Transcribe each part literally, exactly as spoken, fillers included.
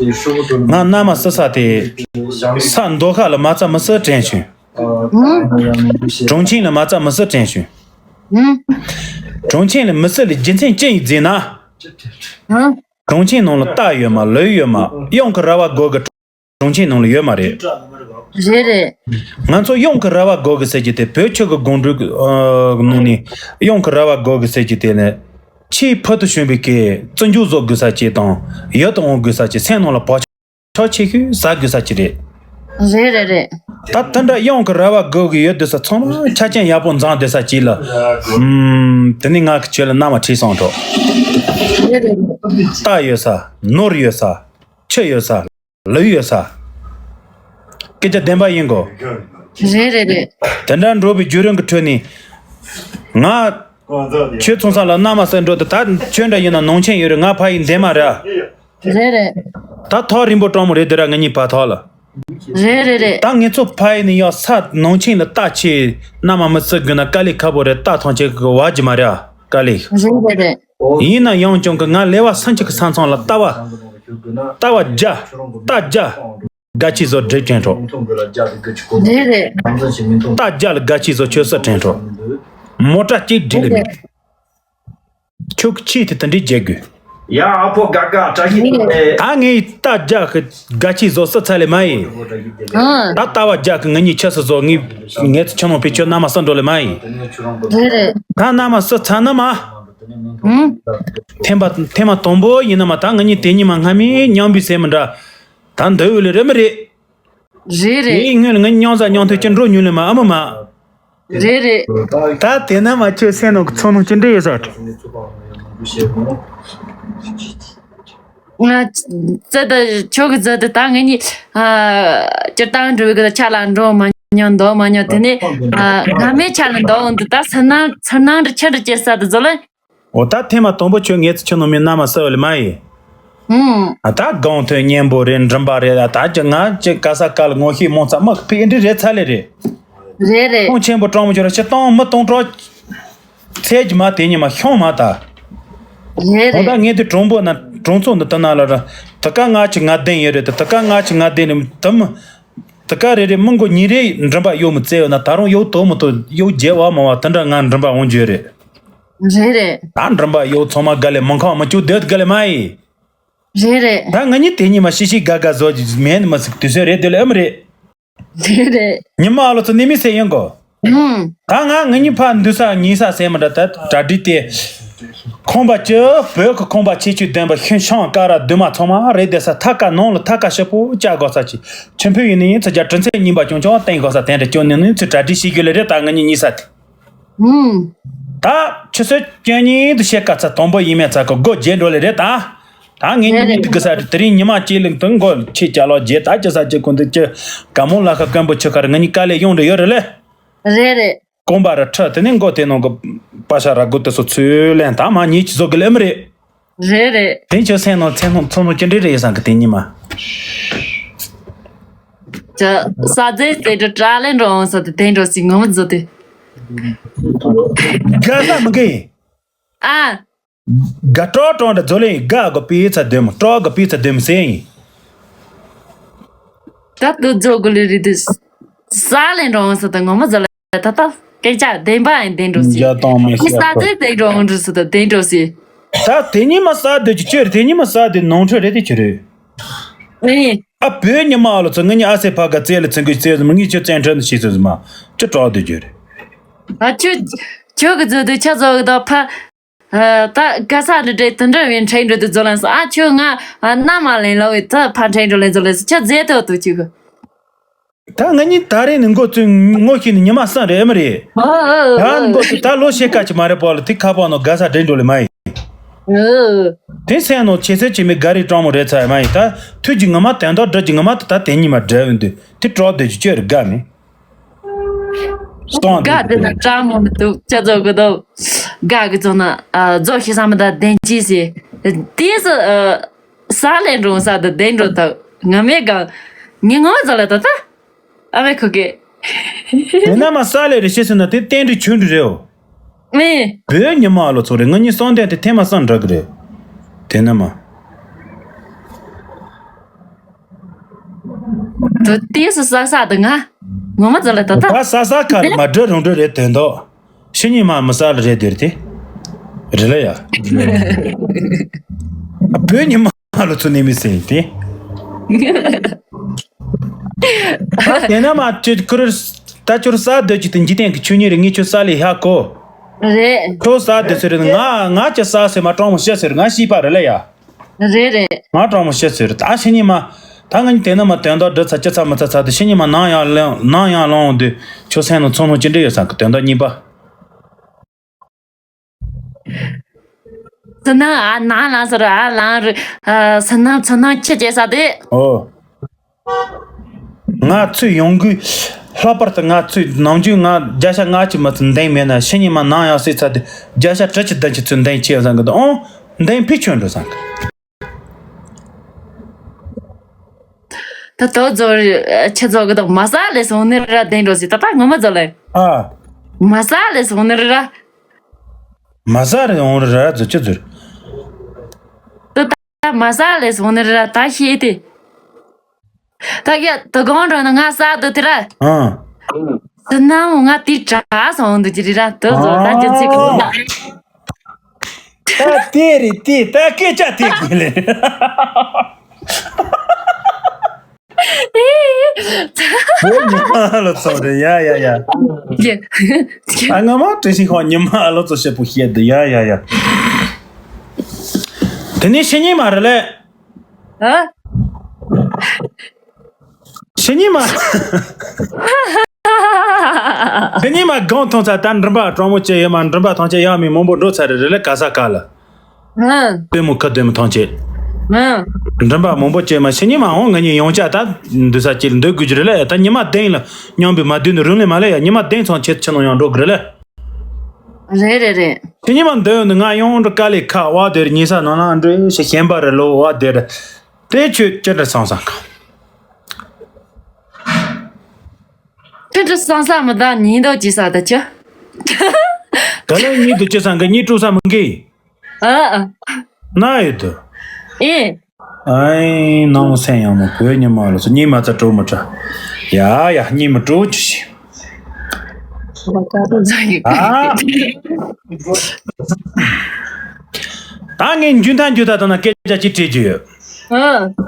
ང་མནའ་མ་བསུ་ས་དེ་ས་མདོ་ཁ་ལ་མ་རྩ་མི་བསུ་དྲན་བྱུང་། གྲོང་ཆེན་ལ་མ་རྩ་མི་བསུ་དྲན་བྱུང་། གྲོང་ཆེན་ལ་མི་བསུ་ལ་རྒྱུ་མཚན་ཅི་ཡིན་ཟེར་ན། གྲོང་ཆེན་ནང་ལ་རྟ་ཡོད་མ་ལུད་ཡོད་མ་གཡང་གི་ར་བ་དགོས་གི། གྲོང་ཆེན་ནང་ལ་ཡོད་མ་རེད། རེད་རེད། ང་ཚོ་གཡང་གི་ར་བ་དགོས་གི་ཟེར་གྱི་དེ་བོད་ཆོལ་གི་སྒང་དྲུག་གི་ནང་ནས་གཡང་གི་ར་བ་དགོས་གི་ཟེར་གྱི་དེ་ནས་ཆེས་ཕུལ་དུ་བྱུང་བའི་གི་བརྩི་འཇོག་བཟོ་དགོས་ས་ཅིག་དང་ཡིད་དུ་འོང་དགོས་ས་ཅིག་སེམས་ནང་ལ་བག་ཆགས་ཆེ་ཤོས་ཟ་དགོས་ས་ཅིག་རེད། རེད་རེད་རེད། ད་དེ་འདྲ་གཡང་གི་ར་བ་དགོས་གི་ཡོད་དུས་ས་ཚང་མ་ཆ་རྐྱེན་ཡག་པོ་འཛོམས་བསྡད་ས་ཅིག་ལ། ཨུམ། དེ་ནས་ང་གི་ཁྱོད་ལ་མནའ་མ་ཁྲིད་སོང་འགྲོ། རེད་རེད་རེད། རྟ་ཡོད་ས་ནོར་ཡོད་ས་ཆུ་ཡོད་ས། ལུས་ཡོད་ས། སྐད་ཆ་བདེན་པ་ཡིན་གོ། རེད་རེད་རེད། དེ་འདྲ་འགྲོ་བའི་བརྒྱུད་རིམ་གྱི་ཁྲོད་ནས། ང་། ཁྱོད་ཚོང་ས་ལ་མནའ་མ་བསུ་འགྲོ་དུས་ད་ཁྱོད་འདྲ་ཡིན་ན་ནང་ཆེན་ཡོད་རེད། ང་ཕ་ཡི་འདན་མ་རེད། རེད་རེད། ད་ཐག་རིང་པོ་གྲང་མོ་རེད་དེ་ར་ང་གཉིས་བར་ཐག་ལ། རེད་རེད་རེད། ད་ངེད་ཚོ་ཕ་ཡི་ནས་ཡང་ས་ནང་ཆེན་ལ་རྟ་ཆེ་མནའ་མ་མི་བསུ་དགོས་ན་དཀའ་ལས་ཁག་པོ་རེད། རྟ་ཐང་ཆེ་གི་བ་ཇི་མ་རེད། དཀའ་ལས། རེད་རེད་རེད། ཡིན་ན་ཡང་ཀྱང་གི་ང་ལེ་བ་སུམ་ཅུ་གི་ས་མཚམས་ལ་རྟ་བ། རྟ་བ་བརྒྱ། རྟ་བརྒྱ། དགའ་ཆེ་བཟོ་སྒྲིག་དྲན་གྲོགས། རེད་རེད། རྟ་བརྒྱ་ལ་དགའ་ཆེ་བཟོ་ཆོད་ས་དྲན་གྲོགས། མོ་ཊ་གཅིག་སྒྲིག་ལེ་མེད། ཁྱོད་ཀྱི་ཆེད་དུ་དེ་འདྲའི་བརྗེད་དགོས། ཡ་ཨ་ཕོ་དགའ་དགའ་བཀྲ་ཤིས་བདེ་ལེགས། ད་ངས་རྟ་བརྒྱ་གི་དགའ་ཆེ་བཟོ་བསུ་ཚར་ལེ་མ་ཡིན། ཨ། ད་རྟ་བ་བརྒྱ་གི་ང་གཉིས་ཆབ་སྲིད་བཟོ་ངས་ངས་ཚོ་ཆུ་ནང་ཕེབས་ཁྱོད་མནའ་མ་བསུ་འགྲོ་ལེ་མ་ཡིན། རེད་རེད། ད་མནའ་མ་བསུ་ཚར་ན་མ། ཨུམ། ཐེངས་པ་ཐེངས་མ་དང་པོ་ཡིན་ན་མ་ད་ང་གཉིས་དེ་གཉིས་མ་སྔ་མའི་མཉམ་པའི་སེམས་མི་འདྲ། ད་འདོད་འོས་ལེ་རེད་མི་རེད། རེད་རེད། དེའི་སྔོན་ལ་ང་མཉམ་ཟ་མཉམ་འཐུང་ཅི་འགྲོ་མྱོང་ལེ་མ་ཨ་མ་མ། རེད་རེད། ད་དེ་ན་མ་ཁྱོད་སེམས་ནང་གི་ཚོར་སྣང་ཅི་འདྲ་ཡོད་ས། ང་ཙི་ད་ཁྱོད་ཀྱི་ཙི་ད་ད་ང་གཉིས་ཨ་སྤྱིར་བཏང་འགྲོ་གི་ཆ་ལ་འགྲོ་མ་མྱོང་འདུག་མ་མྱོང་དེ་ནས་ཨ་སྔ་མའི་ཆ་ལ་འདུག་འོང་དུ་ད་ཚུར་སྣང་ཚུར་སྣང་འདྲ་ཆི་འདྲ་སྐྱེ་ས་དུ་ཟོ་ལ། འོ་ད་ཐེངས་མ་དང་པོ་ཁྱོད་ངེད་ཚོ་ཁྱོད་ནང་མི་མནའ་མ་བསུ་བ་ལེ་མ་ཡིན། ཨུམ། ཨ་ད་སྒང་ཐོན་གཉན་པོ་རེད། མགྲིན་པ་རེད། ད་ཅི་ང་ཅི་ག་ས་ག་ལ་ངོ་ཤེས་མང་ཙམ་མི་ཕི་འདྲི་རེད་ཚ་ལེ་རེད། རེད་རེད། ཁོང་ཆེན་པོ་གྲོང་མོ་ཅོ་ར་ཕྱི་གཏོང་མི་གཏོང་གྲོགས། ཚད་ཀྱི་མ་དེ་ཉི་མ་ཤོང་མ་ད། རེད་ཁོང་ད་རེད། ངེད་དེ་གྲོང་པོ་ན་གྲོང་ཚོ་འདི་ལྟ་ན་ལ་ར་ད་ག་ང་ཅི་ང་བདེན་ཡོད་རེད། ད་ད་ག་ང་ཅི་ང་བདེན་ནི་དུ་མི། ད་ག་རེ་རེ་མི་མགོ་ཉིན་རེ་མགྲིན་པ་གཡོ་མི་བཙལ་ཡོད་ན་ད་རུང་གཡོ་དོ་མི་དོ་གཡོ་རྒྱལ་བ་མ་བ་དེ་འདྲ་ང་མགྲིན་པ་འོང་རྒྱུ་རེད། རེད་རེད། ད་མགྲིན་པ་གཡོ་ཚང་མ་དགའ་ལེ་མང་ཁང་མི་བཅུག་སྡོད་དགའ་ལེ་མ་ཡིན། རེད་རེད། ད་ང་གཉིས་དེ་གཉིས་མ་ཤི་ཤི་དགའ་དགའ་བཟོ་རྒྱུ་མེད་ནི་མ་ཟིག་དུས་ཚོད་རེད་དེ་ལ་ཨེ་མ་རེད། རེད་རེད། ཉི་མ་ཨ་ལོ་ཚོ་ནི་མི་ཟེར་ཡོང་གོ། ཧུམ། ད་ང་ང་གཉིས་ཕ་འདུས་ས་ཉིན་ས་ཟེར་མ་འདྲ་ད་གྲ་སྒྲིག་དེ། ཁང་པ་བཅུ་བོད་ཀྱི་ཁང་པ་ཆེ་ཆུང་ལྡན་པ་ཤིང་ཤང་ཀ་ར་བདུན་མ་ཚང་མ་རེད་དེ་ས་ཐ་ཀ་ནང་ལ་ཐ་ཀ་ཞིབ་པོ་བཅའ་དགོས་ས་ཅིག་ཆུ་ཕུ་ཡིན་ནི་ཡིན་ཚ་རྒྱ་གྲི་མཚན་རྙིང་པ་ཅུང་ཅུང་བསྟན་དགོས་ས་དེ་འདྲ་སྐྱོན་ནི་ནི་ཚུ་གྲ་སྒྲིག་བྱེད་རྒྱུ་ལས་རེད། ད་ང་གཉིས་གཉིས་ས་དེ། ཧུམ། ད་ཆུ་ཚོད་བཅུ་གཉིས་དུ་ཤེལ་ཀ་ཚ་དང་པོ་ཡིན་མེད་ཚ་གི་སྒོ་འབྱེད་འགྲོ་ལེ་རེད་ད། ད་ངས་ཉི་མ་དུ་གི་ས་དེ་རིང་ཉི་མ་གཅིག་ལུག་དུ་མགོ་ཆེ་ཅ་ལོ་རྒྱལ་ད་ཅི་ས་ཅི་ཀུན་དུ་ཅི་ག་མོ་ལ་ཁ་སྐམ་པོ་ཆུ་ཁར་ང་གཉིས་དཀའ་ལས་ཡོང་འདྲ་ཡོད་རེད་ལེ། རེད་རེད། རྐང་པ་ར་ཁྲི་དེ་ནས་མགོ་དེ་ནང་གི་པ་ཤ་ར་དགུ་དེ་ཚོ་ཚུར་ལེན་ད་མ་ཉིད་ཀྱི་བཟོ་གི་ལེ་མི་རེད། རེད་རེད། དེ་ཁྱོད་སེམས་ནང་ཚེ་ནང་ཚོ་ནང་ཅི་འདྲ་རེད་བསམ་གི་དེ་ཉི་མ། ཅི་ས་རྫས་དེ་འདྲ་དྲ་ལེན་འགྲོ་འོང་ས་དེ་དེ་འགྲོ་སི་ངོ་མ་བཟོ་དེ། དགའ་ས་མི་དགའ་ཡིན། ཨ། དགའ་སྤྲོ་སྤྲོ་འདྲ་བཟོ་ལེ་ཡིན། དགའ་གི་པི་ཚ་དེ་མོ་སྤྲོ་གི་པི་ཚ་དེ་མོ་སེ་ཡིན། ད་དུ་བཟོ་གི་ལེ་རེད་དེ། ས་ལེན་འགྲོ་འོང་ས་དེ་ངོ་མ་བཟོ་ལེ། ད་ལྟ་སྐད་ཆ་བདེན་པ་ཡིན་བདེན་འགྲོ་ཟེར། འཇའ་དང་མི་ཤེས་པ། ས་རྫས་བདེན་འགྲོ་འོང་འགྲོ་ཟེར་ད་བདེན་འགྲོ་ཟེར། ད་དེ་ཉིན་མ་ས་རྡོ་ཅི་ཅོས་རེད། དེ་ཉིན་མ་ས་རྡོ་ནང་ཁྲོད་རེད་དེ་ཅི་རེད། ཨེ། ཨ་བོད་ཉི་མ་ཨ་ལོ་ཚོ་ང་གཉིས་ཨ་སེ་ཕ་ག་རྩེ་ལ་ཚིང་གི་རྩེ་ཟིན་ངས་ཁྱོད་བཙན་ཁྲོད་ནས་ཤེས་ཚོད་ཟིན་མ་ཅི་གྲོགས་སྡོད་རྒྱུ་རེད། ཨ་ཁྱོད་ཁྱོད་གི་ཚོད་དུ་ཆ་ཚོད་གི་ད་ཕ། ཨ་ད་ག་ས་རེད་དེ་དེ་འདྲ་བའི་འཕྲིན་འགྲོ་དུ་ཚོ་ལན་སོ་ཨ་ཁྱོད་ང་ཨ་མནའ་མ་ལེན་ལོ་བའི་ད་ཕ་འཕྲིན་འགྲོ་ལེན་ཚོ་ལེན་སོ་ཁྱོད་རྫས་ཐོག་ཏུ་ཅི་གི། ད་ང་གཉིས་ད་རེས་ནས་མགོ་བཙུགས་ངོ་ཤེས་ནས་ཉི་མ་གསུམ་རེད་ཨེ་མ་རེད། ཨ་ཨ་ད་ཨ་མགོ་བཙུགས་ད་ལོ་ཕྱེད་ཀ་ཅིག་མ་རེད་པོ་ལ་དེ་ཁ་པར་ནང་དགའ་ས་འདྲེན་འགྲོ་ལེ་མ་ཡིན། ཨ་དེ་སེམས་ནང་ཆེ་ཚད་ཀྱི་མི་དགའ་རེ་སྤྲང་མོ་རེད་ཚ་ཡ་མ་ཡིན། ད་ཐུགས་ཀྱི་ངོ་མ་དོན་དག་སྒྲུབ་ཀྱི་ངོ་མ་ད་ད་དེ་གཉིས་མ་འབྲལ་ཡོང་དུས་དེ་གྲོགས་སྡོད་ཀྱི་ཅོས་རེད་དགའ་མེད། སྤྲང་དགའ་དེ་ན་སྤྲང་མོ་མི་འདུག་ཅ་ཚོ་གི་དོ། དགའ་གི་ཚོ་ན་ཨ་རྫོགས་ཤི་ས་མི་ད་བདེན་ཅི་སི། དེ་སི་ཨ། ས་ལས་འགྲོ་ས་དུ་བདེ་འགྲོ་ཐག་ང་མེད་གང་། ངའི་ངོ་ཚ་ལ་ད་ད། ཨ་མེ་ཁུ་གེ། དེ་ན་མ་ས་ལས་རེ་ཤེས་སོང་ན་དེ་བསྟན་འགྲོའི་ཆོས་འགྲོ་རེའོ། མེ། བོད་ཉི་མ་ལོ་ཚོ་རེ་ང་གཉིས་སོང་དན་དེ་ཐེངས་མ་སང་འདྲ་གི་རེད། དེ་ན་མ། དུ་ཏིས་སུ་ས་ས་དུ་ང་ངོ་མ་ཙོ་ལ་ད་ད། ད་ས་ས་ཁ་རི་མ་འདྲི་རུང་འདྲི་རེད་དོན་དོ། ཤི་ཉི་མ་མི་ས་ལ་རེད་དེར་དེ། རེད་ལ་ཡ། བོད་ཉི་མ་ལོ་ཚོ་ནས་མི་སེ་དེ། ད་དེ་ན་མ་ཅི་ཁུར་ད་ཅོར་ས་སྡོད་ཅིག་དེ་འཇིག་རྟེན་གི་ཆོས་ཉིད་རེད། ངས་ཁྱོད་ས་ལས་ཧ་གོ། རེད། ཁྱོད་ས་སྡོད་ཟེར་ང་ང་ཅི་ས་ཟེར་མ་གྲོང་མོ་ཤི་ཟེར་ང་ཤི་པ་རེད་ལ་ཡ། རེད་རེད། ང་གྲོགས་མོ་ཤི་ཟེར། ད་ཤི་ཉི་མ། ད་ང་གཉིས་དེ་ན་མ་དོན་དག་འདྲི་ཚ་ཅི་ཚ་མི་ཚ་ཚ་དེ་ཤི་ཉི་མ་ནང་ཡང་ལོང་ནང་ཡང་ལོང་འོང་དུས་ཁྱོད་སེམས་ནང་ཚོང་ནང་ཅི་འདྲ་ཡོད་ས་གི་དོན་དག་གཉིས་པ། ཚུར་ནང་ཨ་ནང་ལང་ཟེར་ཨ་ལང་རུ་ཨ་ཚུར་ནང་ཚུར་ནང་ཁྱི་བྱེད་ས་དེ། ཨོ། ང་ཚོས་ཡོང་གི། ལྷག་པར་དུ་ང་ཚོས་ནམ་རྒྱུན་ང་བརྒྱ་ཆ་ལྔ་གཅིག་མ་ཚོད་འདེང་མེད་ན་ཤི་ཉི་མ་ནང་ཡང་སྲིད་ཚ་དེ་བརྒྱ་ཆ་དྲུག་ཅུ་བདུན་ཅུ་ཚོད་འདེང་ཆེ་བསམ་གི་འདུག་ཨོང་འདེང་ཕི་ཆོན་འགྲོ་བསམ་གི། ད་དོ་ཚོ་ཆེ་ཚོ་གི་དོ་མ་ས་ལས་སོང་ནི་ར་བདེན་འགྲོ་སི་ད་ད་ངོ་མ་ཚོ་ལས། ཨ། མ་ས་ལས་སོང་ནི་ར། མ་ས་རེ་འོང་ར་ར་ཚོ་ཆེ་ཚོད། ད་ད་མ་ས་ལས་སོང་ནི་ར་ད་ཤེས་ཏེ། ད་ག་དོ་གང་འགྲོ་ན་ང་ས་དོ་དེ་ར། ཨ། དེ་ན་མོ་ང་དེ་དྲག་སོང་འདུག་ཅི་རི་ར་དོ་ཚོ་ད་ཅི་ཚིག་གོ་ད། ད་དེ་རེད་དེ་ད་སྐད་ཆ་དེ་དགོས་ལེ། བོད་ཉི་མ་ལོ་ཚོ་རེད་ཡ་ཡ་ཡ། ཡ། ཨ་ང་མ་བཀྲ་ཤིས་ཁོང་ཉི་མ་ལོ་ཚོ་ཞེ་པོ་བཤད་འདུག་ཡ་ཡ་ཡ། དེ་ནས་ཤི་ཉི་མ་རེད་ལེ། ཨ། ཤི་ཉི་མ། ཤི་ཉི་མ་གང་ཐོན་ཚར་ད་མགྲིན་པ་གྲང་མོ་བྱས་ཡོད་མ་མགྲིན་པ་ཐང་ཆད་ཡང་མི་མང་པོ་འགྲོ་ཚར་རེད་རེད་ལེ་ག་ས་ག་ལ། ཨ། ལྟད་མོ་ཁ་ལྟད་མོ་ཐང་ཆད། ཨ། མགྲིན་པ་མང་པོ་བྱས་མ་ཤི་ཉི་མ་འོང་ང་གཉིས་ཡོང་ཅག་ད་འདུག་ས་ཅིག་འདུག་དགོས་ཀྱི་རེད་ལེ། ད་ཉི་མ་གདེང་ལ་མཉམ་པའི་མ་བསྡུས་ནི་རུང་ལེ་མ་ལེ་ཡ་ཉི་མ་གདེང་ཚང་ཆེད་ཕྱི་ནང་ཡང་འགྲོ་དགོས་རེད་ལེ། རེད་རེད་རེད། ཤི་ཉི་མ་འདོན་ནི་ང་ཡོང་འགྲོ་དཀའ་ལས་ཁག་བ་དེར་ཉི་ས་ནང་ལ་འགྲོ་ཤི་ཤན་པ་རེད་ལོ་བ་དེར། དེ་ཁྱོད་ཅི་འདྲ་སང་སང་ག་ཅི་འདྲ་སང་སང་མི་ད་ཉིན་དོ་ཅི་ས་ད་ཅི། ག་ལ་ཉིན་དུ་ཅི་སང་ག་ཉིན་དྲུག་ས་མི་འགི། ཨ། ན་ཡོད་དུ། ཨེ། ཨའི་ནང་སེམས་ཡང་མོ་བོད་ཉི་མ་ལོ་སོ་གཉིས་མ་ཚ་དྲོ་མི་དྲ། ཡ་ཡ་གཉིས་མི་དྲོ་ཅི་ཤི། ཨ། ད་ངས་འཇུ་མཐའ་འཇུ་མཐའ་དང་ན་སྐད་ཆ་ཅིག་དྲིས་རྒྱུ་ཡོད།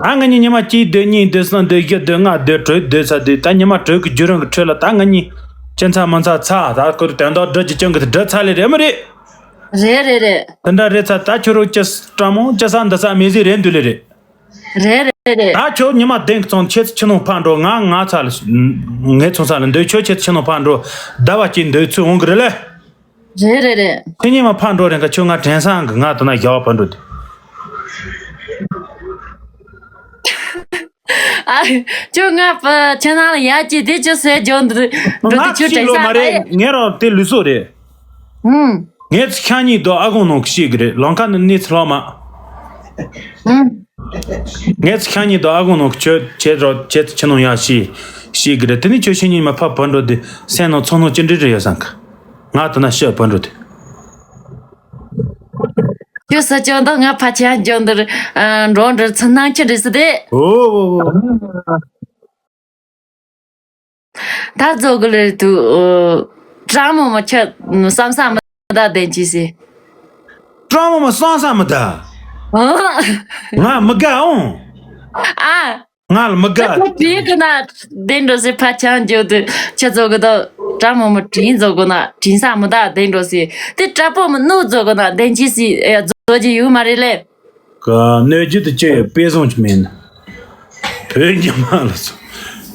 ཨ། ད་ང་གཉིས་ཉི་མ་གཅིག་སྡོད་གཉིས་སྡོད་གསུམ་སྡོད་བཞི་སྡོད་ལྔ་སྡོད་དྲུག་སྡོད་ཚར་དུས་ད་ཉི་མ་དྲུག་གི་བརྒྱུད་རིམ་གྱི་ཁྲོད་ལ་ད་ང་གཉིས་ཅི་མཚར་མི་མཚར་ཚར་ད་ཁོ་དོན་དག་སྒྲུབ་ཀྱི་ཅང་གི་དེ་སྒྲུབ་ཚར་ལེ་རེད་མི་རེད། རེད་རེད་རེད། དེ་འདྲ་རེད་ཚར་ད་ཁྱོད་རང་ཅི་སྤྲང་མོ་ཅི་ས་འདི་ས་མི་ཟིག་རེད་འདུག་ལེ་རེད། རེད་རེད་རེད། ད་ཁྱོད་ཉི་མ་བདུན་གི་ཚང་ཁྱེད་ཚོ་ཕྱི་ནང་ཕར་འགྲོ། ང་ང་ཚ་ལ་ངའི་ཚོང་ས་ལ་འདོད། ཁྱོད་ཁྱེད་ཚོ་ཕྱི་ནང་ཕར་འགྲོ། ཟླ་བ་གཅིག་འདོད་ཚུལ་འོང་གི་རེད་ལེ། རེད་རེད་རེད། ཁྱེད་ཉི་མ་ཕར་འགྲོ་རེད་ག་ཁྱོད་ང་དྲན་སང་གི་ང་དོ་ན་རྒྱ་བ་ཕར་འགྲོ་དུས། ཨ། ཁྱོད་ང་ཕ་ཁྱེད་ནང་ལ་ཡ་ཅི་དེ་ཁྱོད་ཟས་འཇོག་འདི་འགྲོ་དུས་ང་ཁྱོད་ཕྱི་དྲན་ལོ་མ་སང་རེད་ཨེ། ངས་རང་དེ་ལུས་སྲོག་རེད། ཨུམ། ངས་ཚ་ཁྱང་གཉིས་དོ་ཨ་ཁུང་ནང་གི་ཤེས་གི་རེད། ལང་ཁ་ནི་གནས་ཚུལ་ལྷག་མ། ཨུམ། ངས་ཚ་ཁྱང་གཉིས་དོ་ཨ་ཁུང་ནང་གི་ཆོས་བྱེད་རོགས་བྱེད་ཚུལ་ཆི་ནང་ཡང་ཤེས་ཤེས་གི་རེད། དེ་ནི་ཁྱོད་ཤི་ཉི་མ་ཕ་བུ་འགྲོ་དུས་སེམས་ནང་ཚོང་ནང་ཅི་འདྲ་རེད་ཡོད་བསམ་གི། ང་དོ་ན་ཤི་བུ་འགྲོ་དུས། ཁྱོད་ས་ཅོག་འདི་ང་ཕ་ཁྱང་ཅོག་འདིར་འགྲོ་འདིར་ཚུར་སྣང་ཁྱི་འདྲ་སི་དེ། ཨོ། ད་རྫོགས་གི་ལེར་དུ། ཀྲང་མོ་མ་ཁྱོད་བསམ་ས་མི་ད་བདེན་ཅི་སི། ཀྲང་མོ་མ་བསམ་ས་མི་ད། ཨ། ང་མི་དགའ་འོང་། ཨ། ང་ལ་མི་དགའ། ད་དེ་གི་ན་བདེན་འགྲོ་སི་ཕ་ཆང་འཇོག་དུ་ཁྱོད་རྫོགས་གི་ད་ཀྲང་མོ་མ་དྲིན་རྫོགས་གི་ན་དྲིན་ས་མི་ད་བདེན་འགྲོ་སི། དེ་ཀྲ་པོ་མ་ནུ་རྫོགས་གི་ན་བདེན་ཅི་སི་རྫོགས་ཀྱི་ཡོད་མ་རེད་ལེ། ག་གནོད་རྒྱུ་དེ་ཅི་ཡོད་དཔེ་བཟང་ཅི་མེད་ན། བོད་ཉི་མ་ལ་སོ།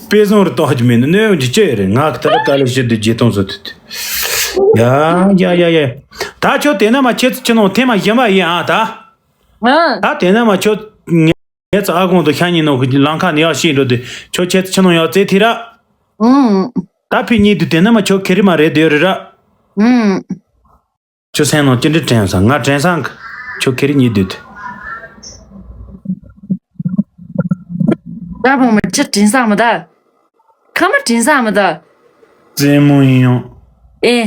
དཔེ་བཟང་རུ་གཏོང་རྒྱུ་མེད་ན་གནོད་ཡོང་རྒྱུ་ཅི་ཡོད་རེད། ང་གི་ད་ལ་དཀའ་ལས་བྱེད་དུས་རྗེས་གཏོང་བཟོ་དུས་དུས། ཡ་ཡ་ཡ་ཡ། ད་ཁྱོད་དེ་ན་མ་ཁྱེད་ཚོ་ཁྱི་ནང་ཐེངས་མ་གཞན་པ་ཡིན་ཨ་ད། ཨ། ད་དེ་ན་མ་ཁྱོད་ངའི་ཚ་ཨ་ཁོང་དུ་ཤ་ཉེ་ནོ་གི་ལང་ཁ་ནས་ཡག་ཤེས་འགྲོ་དུས་ཁྱོད་ཁྱེད་ཚོ་ཁྱི་ནང་ཡག་རྩེ་ཐི་ར། ཨུམ། ད་ཕི་གཉིས་དུས་དེ་ན་མ་ཁྱོད་ཁེ་རི་མ་རེད་དེ་ཡོད་རེད་ར། ཨུམ། ཁྱོད་སེམས་ནང་ཅི་འདྲ་དྲན་སོང་། ང་དྲན་སོང་གི། ཁྱོད་ཁེ་རི་གཉིས་སྡོད་དུས། ད་བུ་མོ་ཁྱི་དྲན་སོང་མི་ད། ཁ་མ་དྲན་སོང་མི་ད། རྩེད་མོ་ཡིན་ཡང་། ཨེ།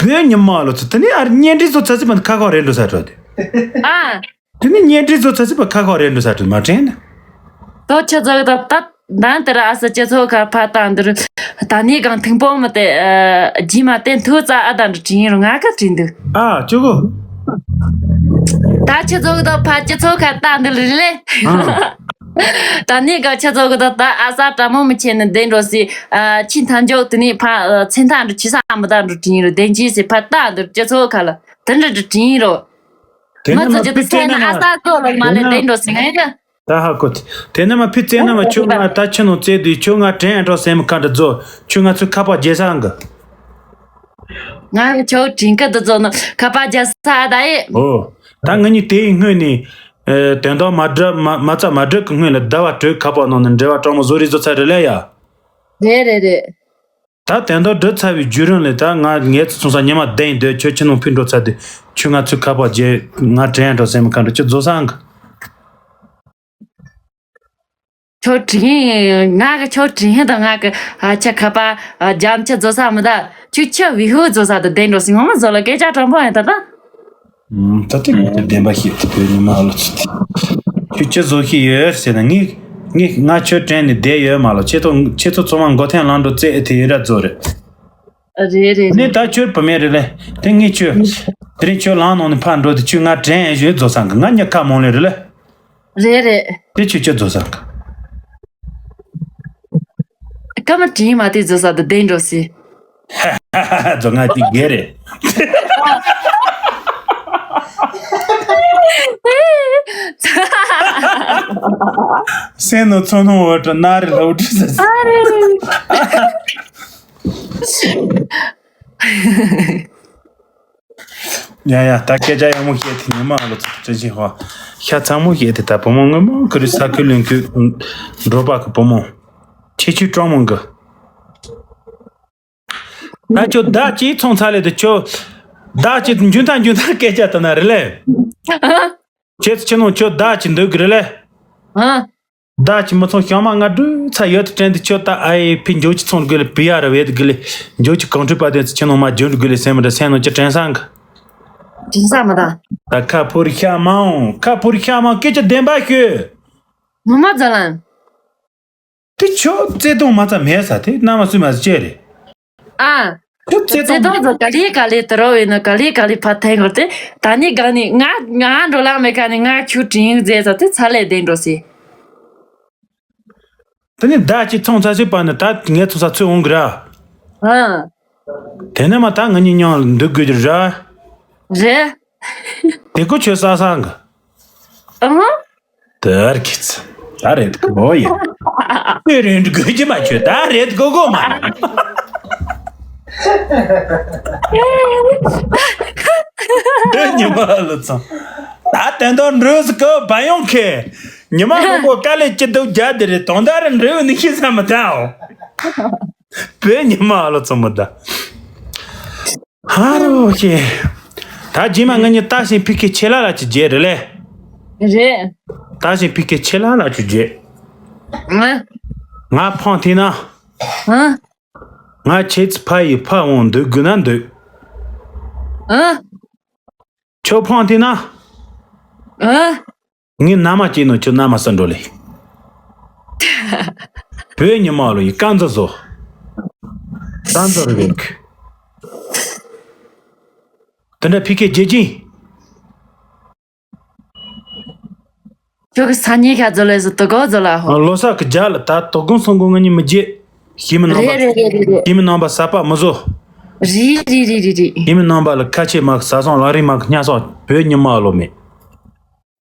བོད་ཉི་མ་ལོ་ཚོ་དེ་ནས་ཨ་རི་གཉེན་སྒྲིག་ཚོ་ཚ་ཚི་མ་ཁ་ཁ་རེད་འགྲོ་ས་འགྲོ་དེ། ཨ། དེ་ནས་གཉེན་སྒྲིག་ཚོ་ཚ་ཚི་མ་ཁ་ཁ་རེད་འགྲོ་ས་འགྲོ་མ་དྲན་ན། ད་ཆུ་ཚོད་ད་ད་ད་དེ་ར་ཨ་ས་སྤྱི་ཚོགས་ཁ་ཕ་ད་འདིར་ད་ནི་གང་ཐིང་པོ་མི་དེ་རྗེས་མ་དེ་མཐུ་རྩ་ཨ་ད་འདྲ་དྲིན་རུ་ང་ག་དྲིན་འདུག་ཨ་ཅོ་གོ། ད་ཆུ་ཚོད་ད་ཕ་སྤྱི་ཚོགས་ཁ་ད་འདིར་རེད་ལེ། ཨ། ད་ནི་ག་ཆུ་ཚོད་ད་ད་ཨ་ས་དྲ་མོ་མི་ཆེ་ནི་བདེ་འགྲོ་སི། ཨ་ཆི་མཐའ་མཇུག་དེ་ནི་ཕ་ཚེ་མཐའ་འདྲ་ཆི་ས་མི་ད་འདྲ་དྲིན་རུ་བདེན་ཅི་སི་ཕ་ད་འདིར་སྤྱི་ཚོགས་ཁ་ལ་དེ་འདྲ་འདྲ་དྲིན་རུ། དེ་ནས་མ་ཚོ་མ་ཇི་ཏི་ཕི་སེ་ན་ཨ་ས་ཙོ་ལ་མ་ལེ་དེ་ནས་བདེ་འགྲོ་སི་ང་ཡི་ག་ད་ཧ་གོ། དེ་ནས་མ་ཕི་ཙེ་ན་མ་ཁྱོད་ང་ད་ཆི་ནོ་ཙེ་དུས་ཁྱོད་ང་དྲན་འགྲོ་སེམས་ཁ་འདྲ་ཛོ། ཁྱོད་ང་ཚོའི་ཁ་པར་རྒྱལ་ས་འགི། ང་ཁྱོད་དྲིན་ཀ་དུ་ཛོ་ནོ་ཁ་པར་རྒྱལ་ས་ད་ཡི། ཨོ། ད་ང་གཉིས་དེའི་སྔོན་ནས། ཨེ། དོན་དག་མ་འགྲུབ་མ་མ་རྩ་མ་འགྲུབ་ཀྱི་སྔོན་ལ་ཟླ་བ་དྲུག་ཁ་པར་ནང་ནས་འབྲེལ་བ་དྲང་མོ་བཟོ་རེས་བཟོ་ཚར་རེད་ལ་ཡ། རེད་རེད་རེད། ད་དོན་དག་འགྲུབ་ཚར་བའི་བརྒྱུད་རིམ་ལས་ད་ང་ངའི་ཚོ་ཚོང་ས་ཉི་མ་བདེན་འདོད་ཁྱོད་ཁྱི་ནང་ཕི་འགྲོ་ཚར་དུས་ཁྱོད་ང་ཚོའི་ཁ་པར་རྒྱལ་ང་དྲན་འགྲོ་སེམས་ཁ་འགྲོ་ཁྱོད་བཟོ་ས་འགི། ཁྱོད་དྲིན་ང་གི་ཁྱོད་དྲིན་དང་ང་གི་ཨ་ཆ་ཁ་པ་ཨ་རྒྱ་མཆུ་བཟོ་ས་མི་ད་ཁྱོད་ཁྱི་བི་ཧུ་བཟོ་ས་དུ་བདེ་འགྲོ་སི་ངོ་མ་བཟོ་ལ་སྐད་ཆ་དྲང་པོ་ཡིན་ད་ད། ད་ལྟ་ངས་བདེན་པ་ཞིག་ཏུ་བོད་ཉི་མ་ལོ་ཚུད་དེ། ཁྱོད་ཅི་བཟོ་ཤི་ཡོད་ཟེར་ན་ངས་ངས་ང་ཁྱོད་དྲན་ནས་བསྡད་ཡོད་མ་ལོ་ཁྱེད་ཚོ་ཁྱེད་ཚོ་ཚང་མ་མགོ་ཐེངས་ལང་འགྲོ་རྩེ་ཨེ་ཐེ་ཡོད་ར་བཟོ་རེད། རེད་རེད་ནས་རེད། ད་ཁྱོད་བུ་མེད་རེད་ལེ། དེ་ངས་ཁྱོད་དེ་རིང་ཁྱོད་ལང་ནང་ནས་ཕར་འགྲོ་དུས་ཁྱོད་ང་དྲན་ཨེ་ཞོད་བཟོ་ས་གི་ང་ཉ་ཁ་མང་ལེ་རེད་ལེ། རེད་རེད། དེ་ཁྱོད་ཁྱོད་བཟོ་ས་གི། སྐར་མ་དྲིན་མ་དེ་བཟོ་ས་དུ་བདེ་འགྲོ་སི། ཧ་ཧ་ཧ་ཧ་བཟོ་ང་དེ་དགེ་རེད། སེམས་ནང་ཚོར་སྣང་འོ་དྲ་ན་རེ་ལྷ་འུ་དྲི་ཟེར། ཡ་ཡ་ད་སྐད་ཆ་ཡག་མོ་བཤད་དེ་ཉི་མ་ལོ་ཚོ་ཅན་ཞིག་ཧོ། ཤ་ཚ་མོ་བཤད་དེ་ད་བུ་མོ་སྔོན་མོ་ཁུ་རི་ས་ཁུལ་ལུན་ཁུལ་འགྲོ་པ་གི་བུ་མོ། ཁྱེད་ཆུ་གྲོང་མོ་གི། ད་ཁྱོད་བདག་ཅིག་ཚོང་ཚ་ལེ་དུ་ཁྱོད། བདག་ཅིག་འཇུན་ཐང་འཇུན་ཐང་སྐད་ཆ་དུ་ན་རེ་ལེ། ཁྱེད་ཚོ་ཁྱེད་ནང་ཁྱོད་བདག་ཅིག་འདུག་གི་རེ་ལེ། ཨ། བདག་ཅིག་མི་ཚོང་ཤང་མ་ང་འགྲུལ་ཚ་ཡོད་དུ་དྲན་དུ་ཁྱོད་ད་ཨ་ཡེ་ཕི་འཇོ་ཅི་ཚོང་དགོས་ལེ་བི་ཡ་ར་བེད་དགོས་ལེ། འཇོ་ཅི་གང་འགྲུལ་པ་དེ་ཚོ་ཁྱེད་ནང་མ་འཇོན་དགོས་ལེ་སེམས་མི་འདྲ་སེམས་ནང་ཅི་དྲན་སང་གི། དྲན་ས་མི་ད། ད་ཁ་ཕོར་ཤ་མ་འོང་ཁ་ཕོར་ཤ་མ་སྐད་ཆ་བདེན་པ་ཤོད། ངོ་མ་ཛ་ལན། དེ་ཁྱོད་བརྩེ་དུང་མ་རྩ་མེད་ས་དེ་མནའ་མ་སུས་མ་ཟེར་ཅེ་རེད། ཨ། ཁྱོད་བརྩེ་བརྩེ་དུང་དུང་ཚོ་ག་ལེ་ག་ལེ་དུ་རོ་བས་ན་ག་ལེ་ག་ལེ་ཕ་ཐེང་གོ་དེ་ད་ནི་ག་ནི་ང་ང་འགྲོ་ལག་མེད་ག་ནི་ང་ཁྱོད་དྲིན་ཟེར་ས་དེ་ཚ་ལས་བདེ་འགྲོ་སི། དེ་ནི་ཟླ་གཅིག་ཚོང་ཚ་སུས་པ་ནི་ད་ངའི་ཚོང་ས་ཚོད་འོང་གི་ར། ཨ། དེ་ནི་མ་ད་ང་གཉིས་མཉམ་ལ་འདུག་དགོས་རྒྱུ་ར། རེད། དེ་ཀོ་ཁྱོད་ས་སང་གི། ཨ། དར་གྱི་ཚ། ད་རེད་གོ་ཡིན། དེ་རིང་དགོས་ཀྱི་མ་ཆོད་ད་རེད་གོ་གོ་མ། དེ་ཉི་མ་ལོ་ཚང་། ད་དེ་འདྲ་འགྲོས་གོ་བ་ཡོང་ཁེ། ཉི་མ་ལོ་གོ་དཀའ་ལས་ཅི་འདུག་རྒྱ་དེ་རེད་དོན་དག་རེད་འགྲོས་ནི་ཤི་ས་མི་ད་འོ། བོད་ཉི་མ་ལོ་ཚང་མི་ད། ཧ་རོ་ཞེ། ད་རྗེས་མ་ང་གཉིས་ལྟ་བཞིན་ཕི་ཁེ་ཆེ་ལ་ལ་ཅི་བརྗེད་རེད་ལེ། རེད། ལྟ་བཞིན་ཕི་ཁེ་ཆེ་ལ་ལ་ཅི་བརྗེད། ཨ། ང་ཕང་ཐི་ན། ཨ། ང་ཁྱེད་ཚི་ཕ་ཡི་ཕ་འོང་འདུག་དགོས་ན་འདུག་ཨ། ཁྱོད་ཕང་ཐི་ན། ཨ། ངའི་མནའ་མ་སྐྱེས་ནོ་ཁྱོད་མནའ་མ་ས་འགྲོ་ལེ། བོད་ཉི་མ་ལོ་ཡི་རྐང་འཛིན་བཟོ། རྐང་འཛིན་རེད། དེ་འདྲ་ཕི་ཁེ་རྒྱལ་ཅིང་། ཁྱོད་ཀྱི་ས་ཉིན་ཁ་འཛོལ་ལས་སུ་དུ་གོ་འཛོལ་ལ་ཧོ། ལོ་སར་གི་རྒྱ་ལ་ད་དོ་དགོང་སང་དགོང་ང་གཉིས་མི་རྒྱལ། ཞི་མི་རྣམ་པ། རེད་རེད་རེད་རེད། ཞི་མི་རྣམ་པ་ཟ་པ་མི་བཟོ། རེད་རེད་རེད་རེད་རེད། ཞི་མི་རྣམ་པ་ལ་ཁ་ཆེ་མ་ཟ་སོང་ལ་རིང་མ་ཉ་སོང་བོད་ཉི་མ་ལོ་མེད།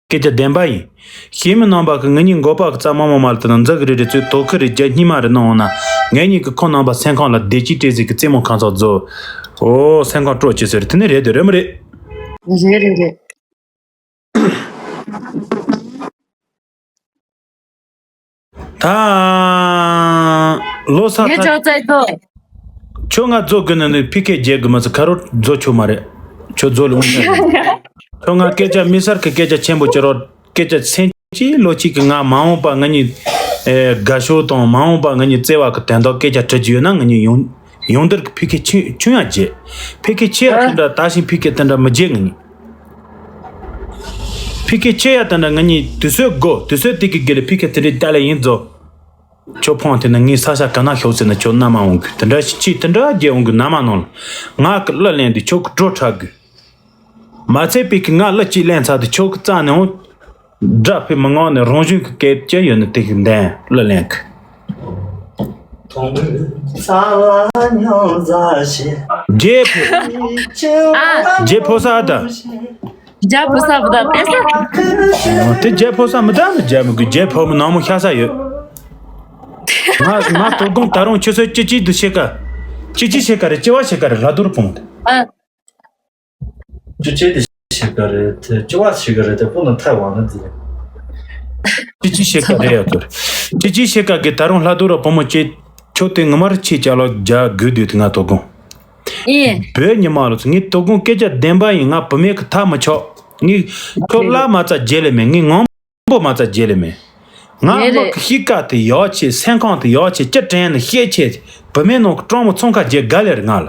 སྐད་ཆ་བདེན་པ་ཡིན། ཞི་མི་རྣམ་པ་གི་ང་གཉིས་མགོ་པ་གི་རྩ་མ་མོ་མ་ལ་དེ་ན་འཛག་གི་རེད་རེད་ཚོད་དོ་ཁི་རེད་རྒྱ་སྙིགས་མ་རེད་ནང་འོང་ན། ངེད་གཉིས་ཀྱི་ཁོང་རྣམ་པ་སེམས་ཁོང་ལ་བདེ་སྐྱིད་སྤྲད་ཟིག་གི་རྩེད་མོ་ཁང་ཚོགས་རྫོགས། ཨོ་སེམས་ཁོང་སྤྲོ་སྐྱིད་ཟེར་དེ་ནི་རེད་དེ་རེད་མི་རེད། རེད་རེད་རེད། ད། ལོ་ས་ངས་ཐ། ཅོག་ཙེ་ཏོ། ཁྱོད་ང་རྫོགས་དགོས་ན་ནི་ཕི་ཁེ་རྒྱལ་དགོས་མ་ཚོ་ཁ་རོ་རྫོགས་ཆོག་མ་རེད། ཁྱོད་རྫོགས་ལ་འོང་ཆ་རེད། ཁྱོད་ང་སྐད་ཆ་མི་སར་གི་སྐད་ཆ་ཆེན་པོ་བྱེད་རོགས་སྐད་ཆ་སེམས་ཀྱི་ལོ་གཅིག་གི་ང་མ་འོངས་པ་ང་གཉིས། ཨེ་དགའ་ཤོས་དང་མ་འོངས་པ་ང་གཉིས་བརྩེ་བ་གི་དོན་དག་སྐད་ཆ་དྲི་རྒྱུ་ཡོད་ན་ང་གཉིས་ཡོང་། ཡོང་འདིར་གི་ཕི་ཁེ་ཆུ་ཆུ་ཡང་བརྗེད། ཕི་ཁེ་ཆེ་ཡ་དེ་འདྲ་ད་ཞིང་ཕི་ཁེ་དེ་འདྲ་མི་བརྗེད་ང་གཉིས། ཕི་ཁེ་ཆེ་ཡ་ད་འདྲ་ང་གཉིས་དུས་ཚོད་དགོས། དུས་ཚོད་དེ་གི་དགེ་ལ་ཕི་ཁེ་དེ་འདྲའི་ཏཱ་ལེ་ཡིན་ཛོ། ཁྱོད་ཕོང་དེ་ན་ངའི་ས་ཆ་ག་ན་ཤོག་ཟེར་ན་ཁྱོད་མནའ་མ་འོང་གི། དེ་འདྲ་ཞིག་ཅིག་དེ་འདྲ་རྒྱལ་འོང་གི་མནའ་མ་ནང་ལ་ང་གི་གླུ་ལེན་དུས་ཁྱོད་ཀྱི་བྲོ་འཁྲབ་དགོས། མ་ཚད་པའི་གི་ང་གླུ་གཅིག་ལེན་ཚར་དུས་ཁྱོད་ཀྱི་རྩ་ནས་འོང་། སྒྲ་ཕེ་མི་ངང་ནས་རང་བཞིན་གྱི་སྐད་ཅི་ཡོད་ན་དེ་གི་འདན་གླུ་ལེན་གི། རྗེ་ཕོ། ཨ། རྗེ་ཕོ་ས་ད། རྒྱ་བོད་ས་བུ་ད་ཏེ་ས། དེ་རྒྱ་ཕོ་ས་མི་ད་ནི་རྒྱ་མི་དགོས། རྒྱ་ཕོ་མི་ནང་མོ་ཤ་ས་ཡོད། ང་ང་དོ་དགོང་ད་རུང་ཆུ་ཚོད་བཅུ་གཅིག་དུ་ཕྱེད་ཀ། བཅུ་གཅིག་ཕྱེད་ཀ་རེད། བཅུ་པ་ཕྱེད་ཀ་རེད། ལྷ་རྡོར་སྤུངས་ཏེ། ཨ། བཅུ་གཅིག་དེ་ཕྱེད་ཀ་རེད་དེ། བཅུ་པ་ཕྱེད་ཀ་རེད་དེ། སྤུངས་ན་ཐལ་བ་ན་དེ། བཅུ་གཅིག་ཕྱེད་ཀ་རེད་ཡ་དོ། བཅུ་གཅིག་ཕྱེད་ཀ་གི་ད་རུང་ལྷ་རྡོར་ར་བུ་མོ་ཅེ། ཁྱོད་དེ་ངོ་མར་ཆེ་ཅག་ལ་རྒྱ་དགོས་དུས་དེ་ང་དོ་དགོང་། ཨེ། བོད་ཉི་མ་ལོ་ཚོ་ངའི་དོ་དགོང་སྐད་ཆ་བདེན་པ་ཡིན། ང་བུད་མེད་ཀྱི་ཐག་མི་ཆོད། ངས་ཁྱོད་བླ་མ་རྩ་བརྗེད་ལེ་མེད། ངས་ངང་པོ་མ་རྩ་བརྗེད་ལེ་མེད། ང་རེད་མི་རེད། གི་གཤིས་ཀ་དེ་ཡག་ཆེ། སེམས་ཁམས་དེ་ཡག་ཆེ། ཅི་དྲན་ནས་བཤད་ཆེ། བུད་མེད་ནང་གི་སྤྲང་མོ་ཚོང་ཁ་རྒྱལ་དགའ་ལེ་རེད་ང་ལ།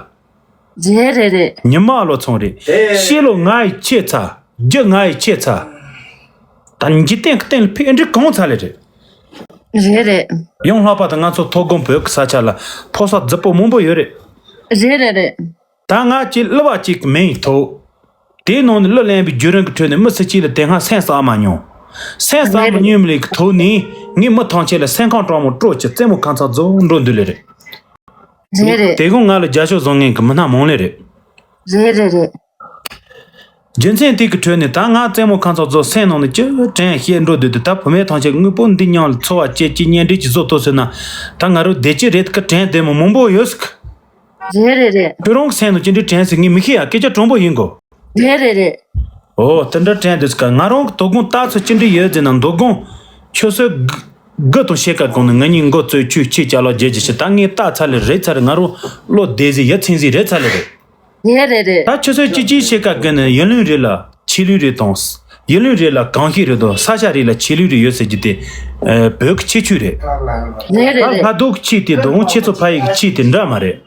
རེད་རེད་རེད། ཉི་མ་ལོ་ཚོང་རེད། ཤེས་ལོ་ང་ཡི་ཆེ་ཚ། རྒྱུ་ང་ཡི་ཆེ་ཚ། ད་འཇིག་རྟེན་གི་སྟེང་ལ་ཕེ་འདྲི་གང་ཚ་ལེ་རེད། རེད་རེད། ཡང་ལྷག་པར་དུ་ང་ཚོ་ཐོ་དགོང་བོད་ཀྱི་ས་ཆ་ལ་ཕོ་གསར་རྫིག་པོ་མང་པོ་ཡོད་རེད། རེད་རེད་རེད། ད་ང་ཅིག་གླུ་བ་ཅིག་གི་མིང་ཡིག་ཐོག་དེའི་ནང་ནས་གླུ་ལེན་པའི་བརྒྱུད་རིམ་གྱི་ཁྲོད་ནས་མི་སུ་གཅིག་ལ་དེ་སྔ་སེམས་བསམ་མ་མྱོང་། སེམས་བསམ་མ་མྱོང་མི་ལས་ཀྱི་ཐོག་ནས་ངས་མི་ཐམས་ཅད་ལ་སེམས་ཁམས་སྤྲང་མོ་སྤྲོ་ཆེ། རྩེད་མོ་ཁ་མཚར་རྫོགས་འགྲོ་འདུག་ལེ་རེད། རེད་རེད། དེ་གོང་ང་ལ་རྒྱབ་སྐྱོར་བཟོ་མཁན་གྱི་མི་སྣ་མང་ལེ་རེད། རེད་རེད་རེད། རྒྱུ་མཚན་དེ་གི་ཁྲོད་ནས་ད་ང་རྩེད་མོ་ཁ་མཚར་རྫོགས་སེམས་ནང་ནས་ཅི་དྲན་བཤད་འགྲོ་འདུག་དུས། ད་བུད་མེད་ཐམས་ཅད་དངོས་པོ་འདི་མཉམ་ལ་འཚོ་བ་སྐྱེལ་གྱི་གཉེན་སྒྲིག་ཅིག་བཟོ་ཐུབ་ཟེར་ན། ད་ང་རང་བདེ་སྐྱིད་རེད་གི་དྲན་བདེ་མོ་མང་པོ་ཡོད་ཟིག་རེད་རེད་རེད། ཁྱོད་རང་གི་སེམས་ནང་ཅི་འདྲ་དྲན་ཟིག་ངས་མི་ཤེས་ཡ། སྐད་ཆ་དྲང་པོ་ཡིན་གོ། རེད་རེད་རེད། ཨོ་དེ་འདྲ་དྲན་འདུག་ཟིག་ང་རང་གི་དོ་དགོང་ལྟ་ཚུལ་ཅི་འདྲ་ཡོད་ཟེར་ན། དོ་དགོང་ཆུ་ཚོད་དགུ་དང་ཕྱེད་ཀ་གོང་ནས་ང་གཉིས་མགོ་བཙུགས་ཆུ་ཕྱེད་ཅ་ལག་བརྗེ་རྒྱུ་ཞིག་ད་ངས་ལྟ་ཚར་ལེ་རེད་ཚར་རེད། ང་རང་བློ་བདེ་ཟིག་ཡ་ཚིམ་ཟིག་རེད་ཚར་ལེ་རེད། རེད་རེད་རེད། ད་ཆུ་ཚོད་བཅུ་གཅིག་ཕྱེད་ཀ་གི་ནས་ཡུལ་ལུང་རེ་ལ་ཆོས་ལུགས་རེ་དང་། ཡུལ་ལུང་རེ་ལ་གང་ཤེས་རེ་དང་། ས་ཆ་རེ་ལ་ཆོས་ལུགས་རེ་ཡོད་ཟེར་རྒྱུ་དེ། ཨ། བོད་ཀྱི་ཁྱད་ཆོས་རེད། རེད་རེད་ད་རེད། ལྷ་རྡོ་གི་ཆོས་དེ་དང་ཁྱེད་ཚོ་ཕ་ཡུལ་གྱི་ཆོས་དེ་འདྲ་མ་རེད།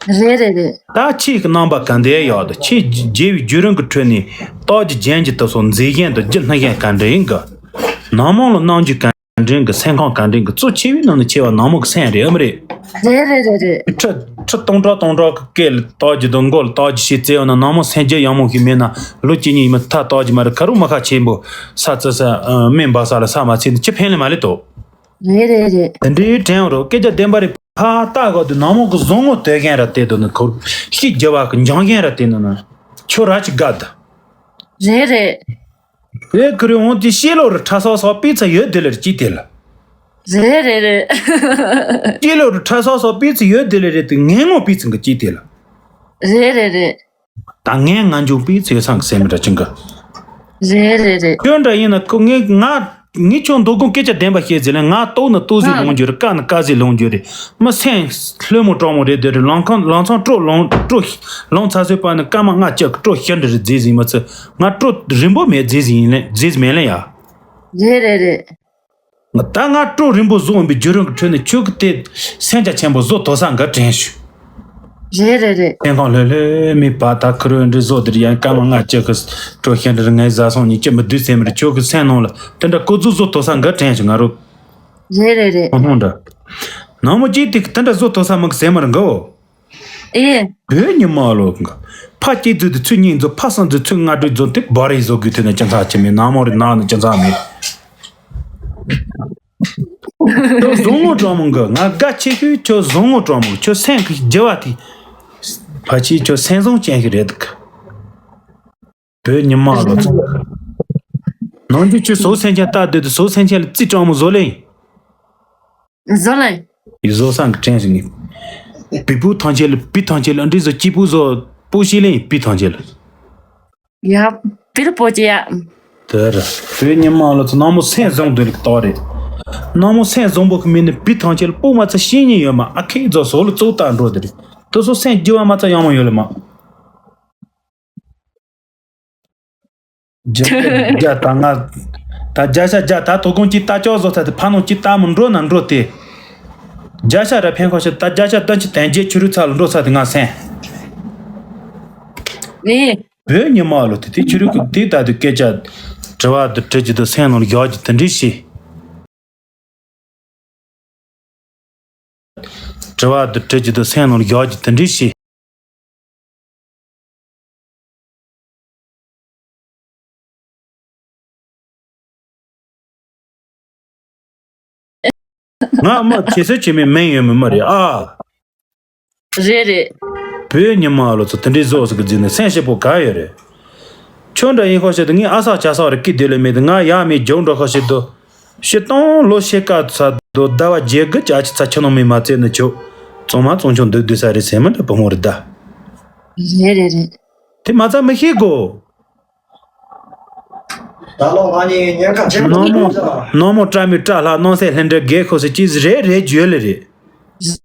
རེད་རེད་རེད། ད་ཆོས་ཀྱི་རྣམ་པ་ག་འདྲ་ཡོད་དང་། ཆོས་རྒྱས་པའི་བརྒྱུད་རིམ་གྱི་ཁྲོད་ནས་རྟགས་ཀྱི་རྒྱན་གྱི་དུ་སོགས་མཛེས་ཤིང་དང་རྒྱུ་སྣ་ཤིང་ག་འདྲ་ཡིན་གི། ནང་མོ་ལ་རྣམ་འགྱུར་ག་འདྲ་གི། སེམས་ཁམས་ག་འདྲ་གི། གཙོ་ཆེ་བའི་ནང་ནས་ཆེ་བ་ནང་མོ་གི་སེམས་རེད་ཨེ་མ་རེད། རེད་རེད་རེད་རེད། ཁྲི་ཁྲི་སྟོང་ཕྲག་སྟོང་ཕྲག་གི་སྐད་ལ་རྟགས་ཀྱི་དང་མགོ་ལ་རྟགས་ཀྱི་ཞིག་བཙལ་ཡོང་ན། ནང་མོ་སེམས་རྒྱུད་ཡག་མོ་ཞིག་མེད་ན་ལོ་གཅིག་གཉིས་ཡིན་མ་ཐག་རྟགས་ཀྱི་མ་རེད། ཁ་རུ་མ་ཁ་ཆེན་པོ་ས་རྩི་ས་སྨན་འབར་ས་ལ་ས་མ་ཚིག་ན་ཅི་ཕན་ལེ་མ་ལེ་དོ། རེད་རེད་རེད། དེ་འདྲའི་དྲན་རོགས། སྐད་ཆ་བདེན་པ་རེད། ཕ་ལྟ་གོ་དུས་ནང་མོ་གི་བཟང་ངོ་དོད་མཁན་ར་དེ་དོ་ནི་ཁོ་ཤི་རྒྱུ་བ་གི་འཇང་མཁན་ར་དེ་ནི་ན་ཁྱོད་ར་ཅི་དགའ་ད། རེད་རེད། རེད་ཁུ་རེ་འོང་དེ་ཤེས་ལོ་རུ་ཁྲ་སོག་སོག་པི་ཚ་ཡོད་དེ་ལེར་ཅི་དེ་ལ། རེད་རེད་རེད། ཤེས་ལོ་རུ་ཁྲ་སོག་སོག་པི་ཚ་ཡོད་དེ་ལེ་རེད་དེ་ངན་ངོ་པི་ཚ་གི་ཅི་དེ་ལ། རེད་རེད་རེད། ད་ངན་ང་འཇུག་པི་ཚ་ཡོད་སང་གི་སེམས་མི་འདྲ་ཅིང་གི། རེད་རེད་རེད། ཁྱོད་འདྲ་ཡིན་ན་ཁོ་ངས་ང་ངས་ཁྱོད་མདོ་དགོང་སྐད་ཆ་བདེན་པ་བཤད་ཟེར་ལེ། ང་ལྟོགས་ན་ལྟོགས་ཟིག་ལོང་རྒྱུ་རེད། དཀའ་ན་དཀའ་ཟིག་ལོང་རྒྱུ་རེད། མི་སེམས་ལྷོད་མོ་སྤྲང་མོ་རེད་དེ་རེད། ལང་ཁང་ལང་ཚང་སྤྲོ་ལོང་སྤྲོ་ལོང་ཚ་སོས་པ་ནི་སྐར་མ་ལྔ་བཅུ་གི་སྤྲོ་ཤི་འདྲ་རེད་རྫིས་ཟིན་མི་ཚེ། ང་སྤྲོ་རིང་པོ་མེད་རྫིས་ཟིན་ཡིན་ལེ་རྫིས་མེད་ལེ་ཡ། རེད་རེད་རེད། ད་ང་སྤྲོ་རིང་པོ་བཟོ་འོང་པའི་བརྒྱུད་རིམ་གྱི་ཁྲོད་ནས་ཁྱོད་ཀྱི་དེ་སེམས་རྒྱ་ཆེན་པོ་བཟོ་ཐུབ་ས་འགའ་དྲན་ཞུ། རེད་རེད་རེད། སེམས་ཁམས་ལྷོད་ལྷོད་མེད་པ་ད་ཁུ་རོ་འདྲི་བཟོ་དེར་ཡང་སྐར་མ་ལྔ་བཅུ་གི་སྤྲོ་ཤི་འདྲ་ངའི་བཟའ་སོང་ཉིན་གཅིག་མི་བསྡུས་ཟེར་མི་རེད། ཁྱོད་ཀྱི་སེམས་ནང་ལ་དེ་འདྲ་ཀོ་ཙུག་བཟོ་ཐུབ་ས་འགའ་དྲན་ཞུ། ང་རོ། རེད་རེད་རེད། ཁོང་ཁོང་འདྲ། ནང་མོ་གཅིག་དེ་དེ་འདྲ་བཟོ་ཐུབ་ས་མི་གི་ཟེར་མི་རེད་འགའ་འོ། ཨེ། བོད་ཉི་མ་ལོ་གི། ཕ་སྐྱེ་དུས་དུ་ཚུལ་གཉིས་མཛོད། ཕ་སང་དུས་ཚུལ་ལྔ་དྲུག་མཛོད། དེ་བ་རེ་བཟོ་དགོས་དུས་ན་ཅི་མཚར་ཆེ་མེད། ནག་མོ་རེ་ནག་ནི་ཅི་མཚར་མེད། ཁྱོད་བཟང་ངོ་སྤྲང་མོ་གི། ང་དགའ་ཆེ་ཤོས་ཁྱོད་བཟང་ངོ་སྤྲང་མོ། ཁྱོད་སེམས་ཀྱི་རྒྱུ་བ་དེ། ཕ་ཆེ་ཁྱོད་སེམས་བཟང་ཅན་ཞིག་རེད་འདུག་བོད་ཉི་མ་ལོ་ཚོ། ནང་ཆོས་ཆོས་བཟོ་སེམས་ཅན་ལྟ་སྡོད་དུས་བཟོ་སེམས་ཅན་ལ་རྩིས་སྤྲང་མོ་བཟོ་ལེ། བཟོ་ལེ། ཡི་བཟོ་སང་གི་དྲན་ཞིག་ནི། བི་པུ་ཐང་ཆེ་ལ་བི་ཐང་ཆེ་ལ་འདྲི་བཟོ་སྐྱིད་པུ་བཟོ་པུ་ཤི་ལེ་བི་ཐང་ཆེ་ལ། ཡ། བིར་པོ་ཅི་ཡ། དེ་ར། བོད་ཉི་མ་ལོ་ཚོ་ནང་མོ་སེམས་བཟང་དོན་ལ་ཏོག་རེད། ནང་མོ་སེམས་བཟང་པོ་གི་མི་ནི་བི་ཐང་ཆེ་ལ་པུ་མ་ཚ་ཤི་ཉི་ཡོད་མ་ཨ་ཁེ་བཟོ་སོ་ལ་ཙོ་ལྟ་འགྲོ་དེ་རེད། དེ་ཚོ་སེམས་རྒྱུ་བ་མ་ཚ་ཡང་མོ་ཡོད་ལ་མ། རྒྱ་རྒྱ་ད་ང་། ད་རྒྱ་ཤ་རྒྱ་ད་དོ་དགོང་གཅིག་ལྟ་ཅོག་བཟོ་ཚ་དེ་ཕ་ནང་གཅིག་ལྟ་མི་འགྲོ་ན་འགྲོ་དེ། རྒྱ་ཤ་ར་ཕན་ཁོ་ཤ་ད་རྒྱ་ཤ་ད་ཅི་དན་རྒྱས་ཆུ་རུ་ཚ་ལ་འགྲོ་ཚ་དེ་ང་སེམས། ནི། བོད་ཉི་མ་ལོ་དེ་དེ་ཆུ་རུ་གི་དེ་ད་དུ་སྐད་ཆ། དྲི་བ་འདི་དྲི་རྒྱུ་དང་སེམས་ནང་བཞག་རྒྱུ་དེ་འདྲས་བྱས། དྲི་བ་འདི་དྲི་རྒྱུ་དང་སེམས་ནང་བཞག་རྒྱུ་དེ་འདྲས་བྱས། ང་མི་ཁྱད་གསོད་བྱེད་མི་མིན་ཡོད་མི་མ་རེད་ཨ། རེད་རེད། བོད་ཉི་མ་ལོ་ཚོ་དེ་འདྲའི་བཟོ་ཟིག་གི་རྫིག་ནས་སེམས་ཞིབ་པོ་ག་ཡོད་རེད། ཁྱོད་འདྲ་ཡིན་ཁོ་ཞིག་ཏུ་ངས་ཨ་སག་ཅ་སག་རེ་སྐྱིད་དེ་ལས་མེད་དུ་ང་ཡ་མེད་རྒྱུག་འགྲོ་ཁོ་ཞིག་ཏུ། ཕྱི་སྟོང་ལོ་ཕྱེད་ཀ་ཚ་དུ་ཟླ་བ་བརྒྱད་དགུ་ཅག་ཅི་ཚ་ཁྱོད་ནང་མི་མ་བཙལ་ནི་ཆོག་ཙོང་མ་ཙོང་ཆུང་འདུག་འདུག་ས་རེད་སེམས་མི་འདྲ་བུ་མོ་རེད་ད། རེད་རེད་རེད། དེ་མ་ཚད་མི་ཤེས་གོ། ད་ལོ་ང་གཉིས་ཉེན་ཁ་ཆེན་པོ་ནོར་མོ་ཐོན་ཚར། ནོར་མོ་བཀྲ་མི་བཀྲ་ལྷ་སྣང་སྲིད་ལྷུན་གྲུབ་རྒྱལ་ཁོ་སི་ཅིས་རེད་རེད་བརྗོད་ལེ་རེད།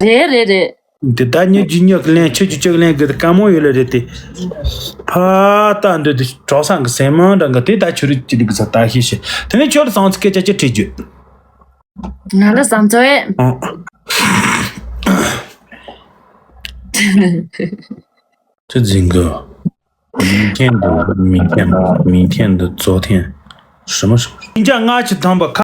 རེད་རེད་རེད། འདི་ད་ཉི་རྒྱུ་ཉི་གི་ལན་ཆུ་རྒྱུ་ཆུ་གི་ལན་གི་དཀའ་མོ་ཡོད་ལེ་རེད་དེ། ཕ་ད་འདི་དེ་གྲོགས་སང་གི་སེམས་མང་འདྲ་གི་དེ་ད་ཆུ་རུ་ཅི་རིག་གི་ས་ད་ཤེས་ཤེས་དེ་ནས་ཁྱོད་ལ་སང་ཚི་སྐད་ཆ་ཅི་དྲིས་རྒྱུ། ང་ལ་བསམ་ཚོད། ཨང་། ཁྱོད་འཛིན་གི། 明天的，明天的，明天的昨天，什么什么？ ཉིན་ལྔ་བཅུ་ཐམ་པ་ཁ།